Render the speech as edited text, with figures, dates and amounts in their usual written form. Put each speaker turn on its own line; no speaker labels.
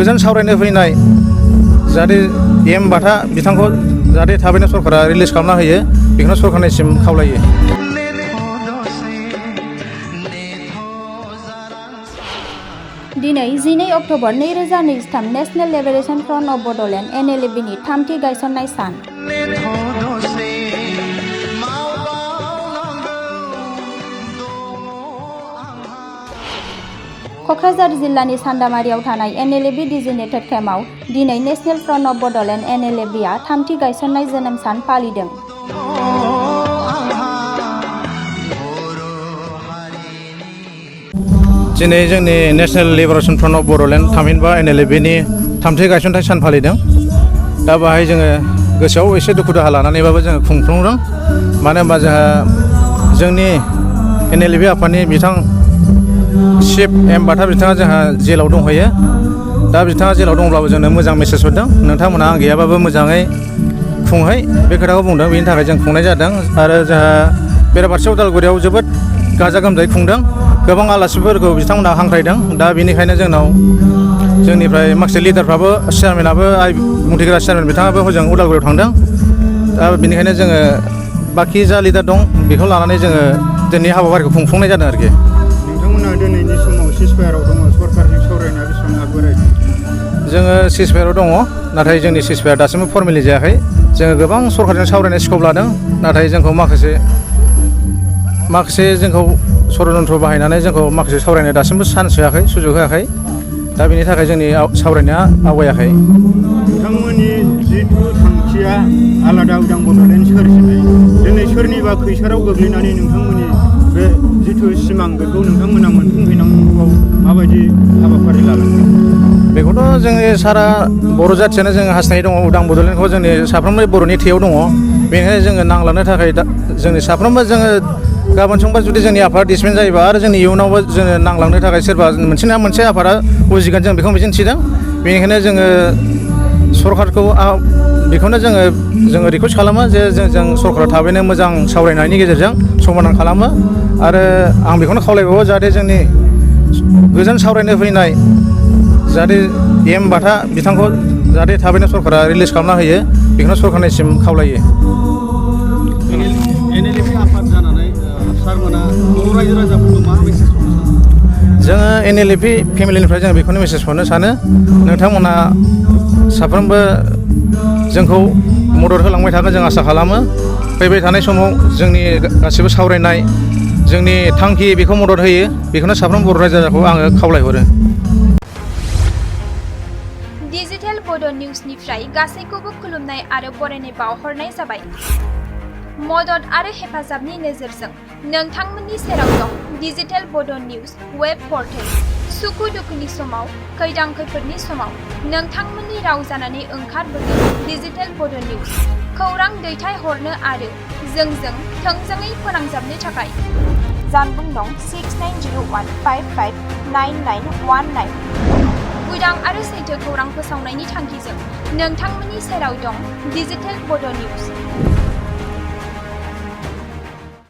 गोजोन सावरायनो फैनाय जाहाथे एम बाथा बिथांखौ जाहाथे थाबैनो सरकारा रिलिज खालामना होयो बेखौनो सरकारनिसिम खावलायो।
दिनै 12 October 2023 national liberation front of Bodoland NLB-नि थामथि गायसननाय सान। क'क्राझार जिल्लानि सान्दामारियाव थानाय NLB डिजिनेटेड केम्पआव दिनै नेशनेल फ्रन्ट अफ बड'लेण्ड NLB-आ थामथि गायसननाय जोनोम सान फालिदों।
दिनै जोंनि national liberation front of Bodoland थामहिनबा NLB-नि थामथि गायसनथाय सान फालिदों। दा बाहाय जोङो गोसोआव एसे दुखु दाहा लानानैबाबो जोङो खुंफुंदों। मानो होनबा जोंहा जोंनि NLB आफादनि बिथां चिफ एम बाथा बिथाङा जोंहा जेलाव दंहैयो। दा बिथाङा जेलाव दंब्लाबो जोंनो मोजां मेसेज हरदों, नोंथांमोना आं गैयाबाबो मोजाङै खुंहै बे खोथाखौ बुंदों। बेनि थाखाय जों खुंनाय जादों आरो जोंहा बेराफारसे उदालगुरियाव जोबोद गाजा गोमजायै खुंदों। गोबां आलासिफोरखौ बिथांमोना हांख्रायदों। दा बेनिखायनो जोंनाव जोंनिफ्राय माखासे लिडारफ्राबो चेयारमेनाबो बुंथिग्रा चेयारमेन बिथाङाबो हजों उदालगुरियाव थांदों। दा बेनिखायनो जोङो बाखि जा लिडार दं बेखौ लानानै जोङो दिनै हाबाफारिखौ खुंफुंनाय जादों आरोखि।
नोंथांमोना दिनैनि समाव सिजफायाराव दङ, सरकारजों सावरायनाया बेसेबां आगबाराय?
जोङो सिजफायाराव दङ, नाथाय जोंनि सिजफायार दासिमबो फर्मेलि जायाखै। जोङो गोबां सरकारजों सावरायनाय स्कप लादों, नाथाय जोंखौ माखासे जोंखौ षड्यन्त्र बाहायनानै जोंखौ माखासे सावरायनो दासिमबो चान्स होआखै, सुजुग होआखै। दा बेनि थाखाय जोंनि सावरायनाया आवगायाखै।
नोंथांमोननि जिथु थांखिया आलादा उदां बड'लेण्ड सोरजिनाय, दिनै सोरनिबा खैसाराव गोग्लैनानै नोंथांमोननि बे जिथु सिमां बेखौ नोंथांमोना मोनफुंहैनांगौआव माबायदि हाबाफारि लालांगोन?
बेखौथ' जोंनि सारा बर' जाथियानो जोङो हास्थायनाय दङ। उदां बड'लेण्डखौ जोंनि साफ्रोमबो बर'नि थैयाव दङ। बेनिखायनो जोङो नांलांनो थाखाय जोंनि साफ्रोमबो जोङो गाबोन समबा जुदि जोंनि आफादा डिसमेन्ट जायोबा आरो जोंनि इयुनावबो जोङो नांलांनो थाखाय सोरबा मोनसे नङा मोनसे आफादा उजिगोन, जों बेखौ मिजिंथिदों। बेनिखायनो जोङो सरकारखौ बेखौनो जोङो रिकुवेस्ट खालामो जे जों सरकारा थाबैनो मोजां सावरायनायनि गेजेरजों समाधान खालामो। आरो आं बेखौनो खावलायबावो जाहाथे जोंनि गोजोन सावरायनो फैनाय जाहाथे एम बाथा बिथांखौ जाहाथे थाबैनो सरकारा रिलिज खालामना होयो बेखौनो सरकारनिसिम खावलायो।
NLB आफाद जानानै सारमोना बर' रायजो राजाफोरखौ मा मेसेज हरनो सानो?
जोङो NLB फेमिलिनिफ्राय जों बेखौनो मेसेज हरनो सानो, नोंथांमोना साफ्रोमबो जोंखौ मदद होलांबाय थागोन जों आसा खालामो। फैबाय थानाय समाव जोंनि गासिबो सावरायनाय जोंनि थांखि बेखौ मदद होयो, बेखौनो साफ्रोम बर' रायजो राजाखौ आङो खावलायहरो।
डिजिटेल बड' निउसनिफ्राय गासैखौबो खुलुमनाय आरो बरायनाय बावहरनाय जाबाय। मदद आरो हेफाजाबनि नोजोरजों नोंथांमोननि सेराव दं डिजिटेल बड' निउस वेब पर्टेल। सुखु दुखुनि समाव, खैदां खैफोदनि समाव नोंथांमोननि राव जानानै ओंखारबोगोन डिजिटेल बड' निउस। खौरां दैथायहरनो आरो जोंजों थोंजोङै फोनांजाबनो थाखाय जानबुं दं 6901559919। उदां आरो सैथो खौरां फोसावनायनि थांखिजों नोंथांमोननि सेराव दं डिजिटेल बड' निउस।